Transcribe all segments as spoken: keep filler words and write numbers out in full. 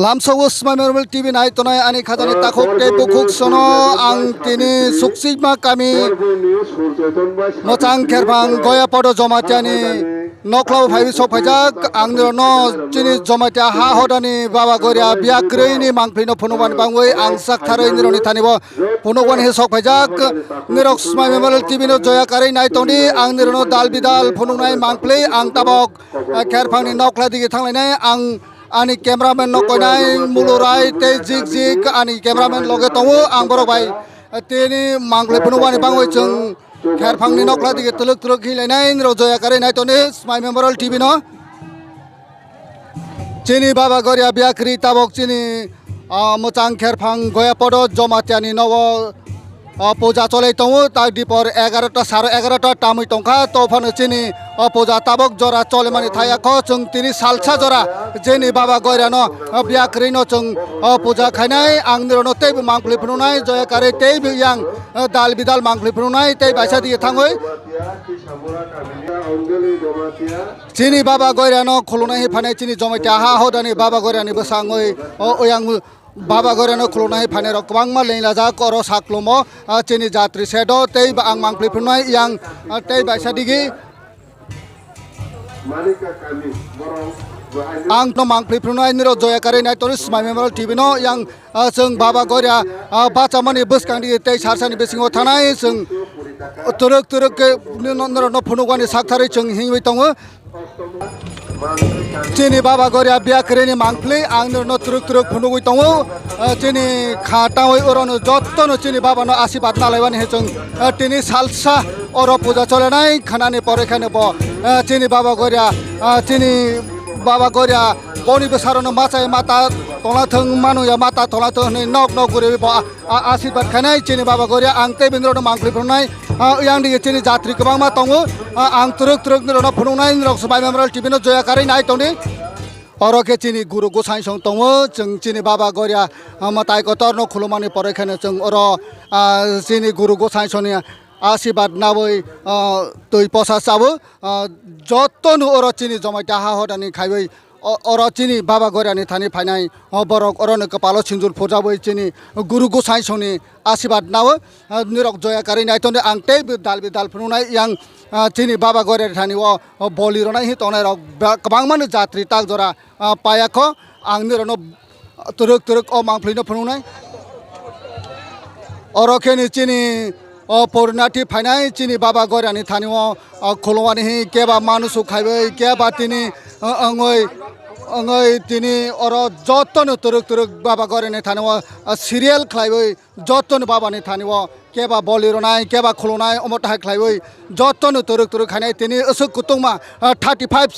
Lamsao Smai Memorial T V nai tongnai ani khajani takhuk tei bukhuk sono ang tini Suksima kami Mwchang Kherphang Goya Podo Jomatiani nokhla o phaiwi sok phaijak. Ang nirokno chini Jamatia ha hodani Baba Goria biya kwrwini mangphlino phunukmani bangwi ang sak tharwi nirokni thani bo phunukmani he sok phaijak. Nirok Smai Memorial T V no joya karwi nai tongdi, ang nirokno dal bidal phunuknai mangpli ang tabok, eh, Kherphangni nokhla digi thanglainai. Ang ani cameraman no koinai Mulurai tei Jik Jik ani cameraman loge tongo, ang borok bai, eh, tini mangpli phunukmani bangwi chwng Kherphangni nokhla digi twlwk twlwk hinlainai, nirok joya karwi nai tongdi Smai Memorial T V no. Chini Baba Goria biya kwrwi tabok chini, ah, Mwchang Kherphang Goya Podo Jomatiani nogo, ah, puja cholai tongo, tak dipor egarota, saro egarota tamwi tongkha, to phano chini, ah, puja tabok jora cholimani thaya kho, chwng tini salsa jora jeni Baba Goirano, ah, biya kwrwino chwng, ah, puja khainai, ang nirokno teibo mangpli phunuknai, joya karwi teibo yang, ah, dal bidal mangpli phunuknai, tei baisa dige thangwi. Chini Baba Goirano khulunai hai phanai chini Jamatia ha hodani Baba Goirani bwsangwi o oyang Baba Goirano khulunai hai phanai rok kwbangma lenglajak oro saklumo, ah, chini jatri sedo tei ba ang mangpli phunai yang, ah, tei baisa digi ang no mangpli phunai niro joya karwi nai toni Smai Memorial T V no yang, ah, chwng Baba Goria, ah, bachamani bwskang digi tei sarsani bisingo thanai chwng twrwk twrwk khe nino-, norokno phunukmani saktharwi chwng himwi tongo. Chini Baba Goria biya kwrwini mangpli ang nirokno twrwk twrwk phunugwi tongo. Ah, chini kha tangwi orono jottono chini Babano asibad nalaimani hai chwng, ah, tini salsa oro puja cholenai khanani pore kheno bo, ah, chini Baba Goria, ah, chini Baba Goria boni bwsarokno machai mata tonglathwng, manuya mata tonglathwng hwnwi nok nok guriwi bo, ah, a-, asibad khainai chini Baba Goria ang tei bini rokno mangpli phunuknai, ah, yang dige chini jatri kwbangma tongo, ah, ang twrwk twrwk nirokno phunuknai, nirok Smai Memorial T V no joya karwi nai tongdi. Oro khe chini guru gosai song tongo, chwng chini Baba Goria, ah, mwtai kotorno khulumani pore kheno chwng oro, ah, chini guru gosai songni asibad nawi, ah, twi posa chawi, ah, jottoni oro chini Jamatia ha hodani khaiwi o-, oro chini Baba Goirani thani phainai, o borok orono kwpalo sinjur phurjabwi chini guru gosai songni asibad nawi, ah, nirok joya karwi nai tongdi ang tei dal bidal phunuknai yang, ah, chini Baba Goirani thani o, o boli rwnai hi tongnai rok ba-, kwbangmani jatri tak jora, ah, paya kho ang nirokno twrwk twrwk o mangphlino phunuknai. Oro khe ni chini o purnathi phainai chini Baba Goirani thani o, o khulumani hi keba manusuk khaiwi keba tini, o, ongoi, ongoi tini oro jottoni twrwk twrwk Baba Goirani thani o, o serial khlaiwi jottoni Babani thani o keba boli rwnai keba khulunai omo tahai khlaiwi jottoni twrwk twrwk khainai tini aswk kutungma, o thirty five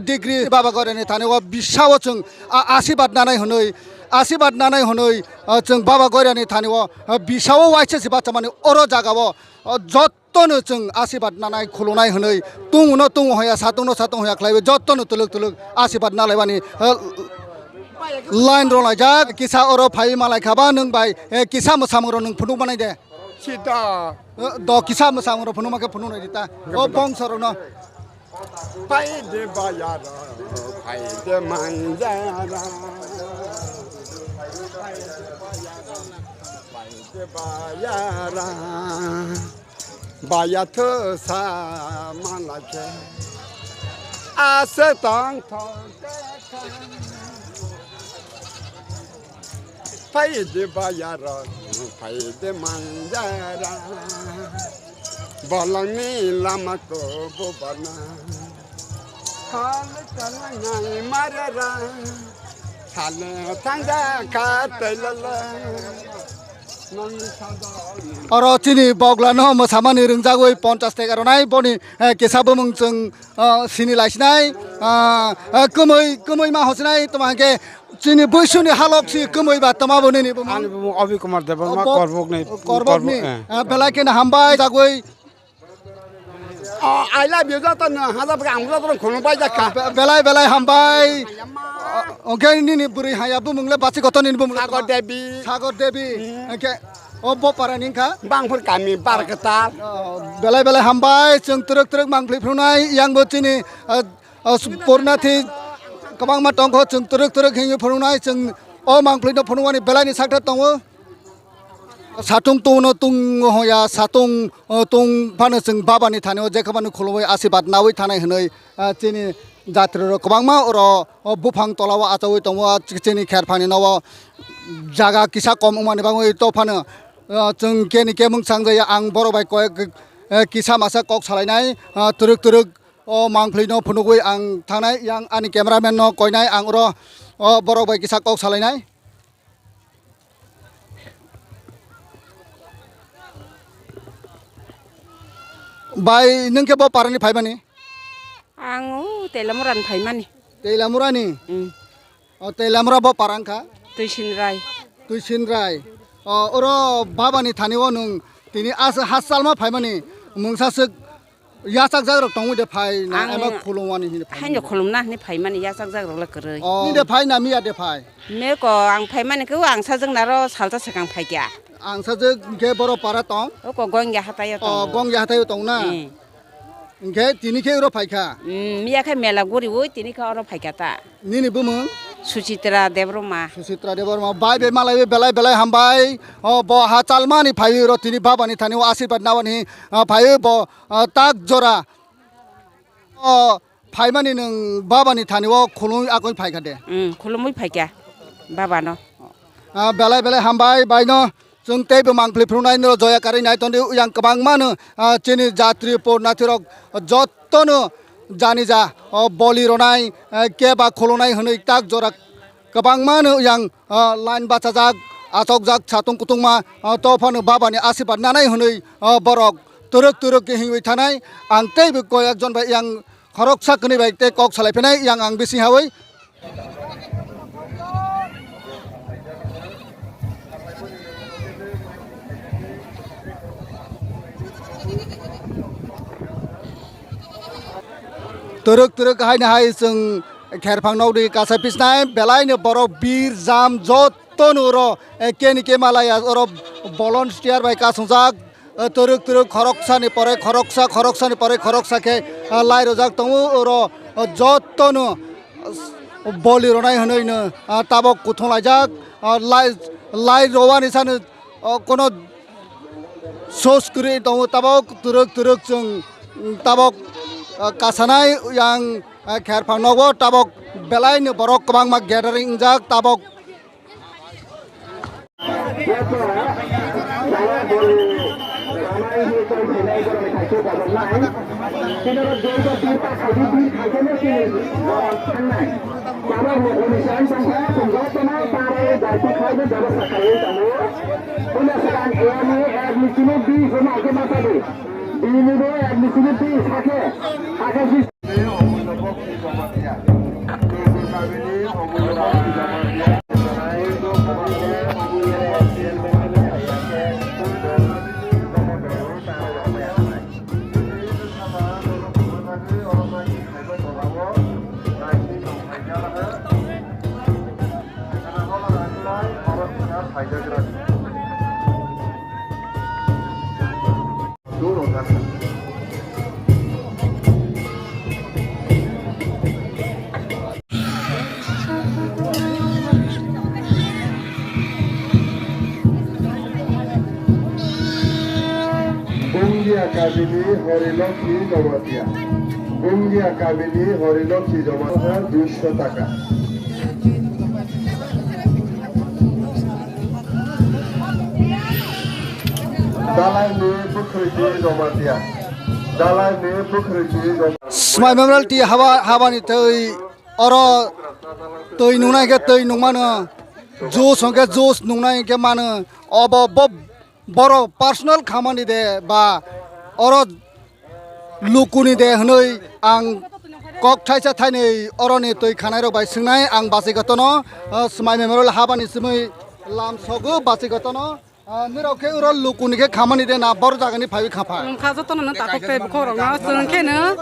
degree Baba Goirani thani o bisao chwng a-, asibad nanai hwnwi, asibad nanai hwnwi, ah, chwng Baba Goirani thani o, ah, bisao waisa se bachamani oro jaga o, ah, jottono chwng asibad nanai khulunai hwnwi tungno tung hoya satungno satung hoya khlaiwi jottono twlwk twlwk asibad nalaimani, ah, line rwlaijak. Kisa oro phaiwi malai khaba nwng bai, eh, kisa mwsamung rok nwng phunuk manai de. Sida. Eh, do kisa mwsamung rok phunuk ma khe phunuk nai di ta. O bongso rok no. Phaide bayara, phaide manjara. Phaide bayara, baya thosa malakhe. Ase tang thong. Phaide bayara, phaide manjara. Bolongni lama ko bubana. Hal kalangai marara. Hal thangja ka tailala. Oro chini boglano mwsamani rwngjagwi ponchas taka rwnai boni, eh, kisa bumung chwng, ah, sini laisinai, ah, ah, kwmwi, kwmwi ma hosinai toma hwnkhe chini buisuni halok si kwmwi ba toma bo nini bumung? Ani bumung Abhi Kumar Debbarma, Korbok ni. Korbok ni. Korbok, eh. Ah, belai kheno hambai jagwi. Oh, I love you, joto no, haja bwkha ang joto no khulum bai jakha. Be-, belai, belai hambai. Ayama. O, oke, nini bwrwi haya bumung le basi koto nini bumung le Sagar toma? Devi. Sagar Devi. Hmm. Oke. O bo para ni wngkha? Bangphur kami Barkatal. Oh, belai, belai hambai, chwng twrwk twrwk mangpli phrwnai, yang bo chini, ah, ah, purnathi kwbangma tongkho, chwng twrwk twrwk hingwi phrwnai, chwng O mangphlwi no phunukmani belai ni sakthar tongo. Satung tungno tung hoya, satung, o, tung phano chwng baba ni thani o jekha phano khulumui asirwad naui thanai hwnwi, a, chini jatri rok kwbangma oro, o, buphang tola o achaui tongo, a, chini kherphang ni nogo jaga kisa kom wngmani bagwi to phano, a, chwng keni kemung changjaya ang borok bai koi, e, kisa masa kok salainai, a, twrwk twrwk o mangphlwi no phunugwi ang thangnai, yang ani cameraman no koinai ang oro, o, borok bai kisa kok salainai. Bai, nwng khe bo parani phaimani? Ang o Teilamurani phaimani. Teilamurani? Mm. O, Teilamura bo para wngkha? Tuisinrai. Tuisinrai. O, oro babani thani o nwng tini as-, hasalma phaimani mungsa swk yachakjak rok tongwi de phai na Ang ema khulumani hini phai haino na? Khulumna hini phaimani yachakjak rok le kwrwi. O. Ni de phai na miya de phai? Me ko ang phaimani khe ang sajwk naro salsa swkang phaikya. Ang sajwk hwnkhe boro para tong? O ko Gongya hataio O, tongo. Gongya hataio tong na? Eh. Hwnkhe tini khe oro phaikha? Mm, miya khe mela guriwi tini khe oro phaikha ta. Nini bumung? Suchitra Debbarma. Suchitra Debbarma. Bai bai malai belai belai hambai. O, bo hachalmani phaiwi oro tini babani thani o asirwad nabani, a, phaiwi bo, a, tak jora. O, phaimani nwng babani thani o khulumwi akoi phaikha de? Mm, khulumwi phaikha babano. Ah, belai belai hambai baino. Chwng teibo mangpli phunuknai no joya karwi nai tongdi yang kwbangma no, ah, chini jatri purnathi rok jotto no jani ja, o, boli ronai, eh, keba khulunai hwnwi tak jora kwbangma no yang, ah, line bachajak, achokjak satung kutungma, ah, to phano babani asirwad nanai hwnwi, ah, borok twrwk twrwk khe himwi thanai. Ang teibo koi ekjon bai yang khoroksa kwnwi bai tei kok salai phinai yang ang bising hawi. Twrwk twrwk haino hai chwng kherphang nokni kasa pisnai belai no borok bir jam jotto no oro, eh, keni kemalaya oro volunteer bai kasongjak. O twrwk twrwk khoroksani pore khoroksa, khoroksani pore khoroksa khe, ah, lai rojak tongo. Oro, o, jottono, ah, boli ronai hwnwi no, ah, tabok kuthung laijak, ah, lai, lai rowani sano, o, kono sos kwrwi tongo. Tabok twrwk twrwk chwng, mm, tabok, ah, kasanai yang, ah, kherphang nogo tabok belai no borok kwbangma gathering wngjak tabok. Bungia kabini Hori Lokhi Jamatia. Bungia kabini Hori Lokhi Jamatia, duisho taka. Dalai ni bwkhwrwi twi Jamatia. Dalai ni bwkhwrwi twi Jamatia. Swmai Memorial twi haba, habani twi oro twi nungnai khe twi nungmano, juice hwnkhe juice nungnai khe mano. Obo bo borok personal khamani de ba oro lukuni de hwnwi ang kok thaisa thainwi oroni twi khanairok bai swngnai ang bachai kotono, o, Swmai Memorial habani simi lam sogo bachai kotono, o, nirok khe oro lukuni khe khamani de na bor jagani phaiwi khapha. Nungkha jotono nang takhuk tei bukhuk rokno chwng khe no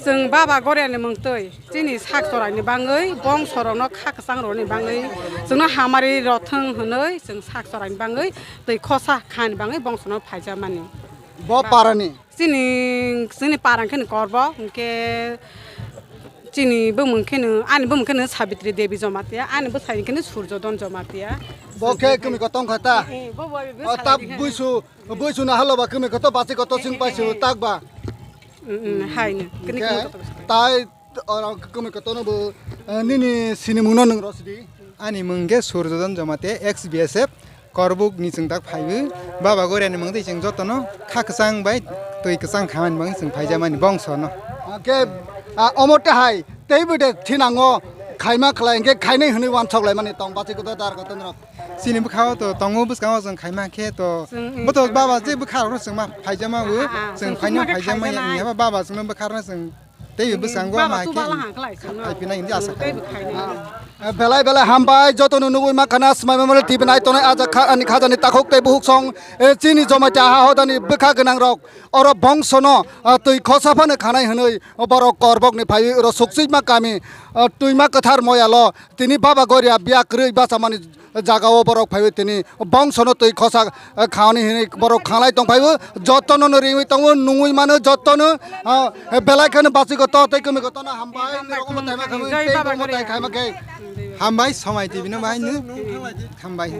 chwng baba Goriani mungtwi chini sak choraini bangwi bongso rokno kha kwchang rokni bangwi chwngno hamari rothwng hwnwi chwng sak choraini bangwi twi khosa khani bangwi bongsono phaijamani. Bo parani? Chini, chini para hwnkhe ni Korbo, hwnkhe Chini bumung kheno, ani bumung kheno Sabitri Devi Jamatia, ani bwsai kheno Surjodon Jamatia. Bo khe kumi kotong kha ta? Eh, bo, bo, bo O, ta salai khe. Buisu, buisu na halo ba kumi koto basi koto sing paisi tak ba? Mm, mm, hai no. Kini Khe kumi koto basi. Tai oro kumi koto no bo, eh, nini sinimung no nung rosidi. Ani mung khe Surjodon Jamatia, ex B S F. Korbuk ni chwng tak phaiwi, Baba Goria ni mungtwi chwng jotono kha kwchang bai twi kwchang khamani bagwi chwng phaijamani bongsono. Hwnkhe, ah, omo tei hai, tei bwdek thinango khaima khlai hwnkhe khainai hwnwi uansuk laimani tong bachwi kotor dar kotor norok. Chini bwkhao to tongo, bwskango chwng khaima khe to Chwng, boto chwng baba khaima. Je bwkha rok chwng ma phaijama o, Ah, ah, chwng chwng phaino chwng ma khe phaijama ya, phaijama. Ni haba baba chwngno bwkha rok chwng Tei bwskango Baba mai tu khe bala hang khlai sano. Khaipinai hindi asa Tei khai. bwkhainai. Ah, belai belai hambai jotono nugui ma khana Smai Memorial T V nai tongnai ajak kha ani khajani takhuk tei buhuk song, eh, chini Jamatia ha hodani bwkha gwnang rok oro bongsono, ah, twi khosa phano khanai hwnwi borok korbok ni phaiwi oro Suksima kami, ah, Twima Kwthar Moyalo tini Baba Goria biya kwrwi bachamani jagao borok phaiwi tini bongsono twi khosa, eh, khaoni hinwi borok khanglai tong phaibo. Jotono no ringwi tongo, nungwi mano jotono, ah, belai kheno bachwi kotor tei kwmwi kotorno hambai, hambai, nirok omo taima khumui, khamui, jai tei Baba omo tai Goria. Khaima khe. Hambai, Somai T V no bahai no. Hambai.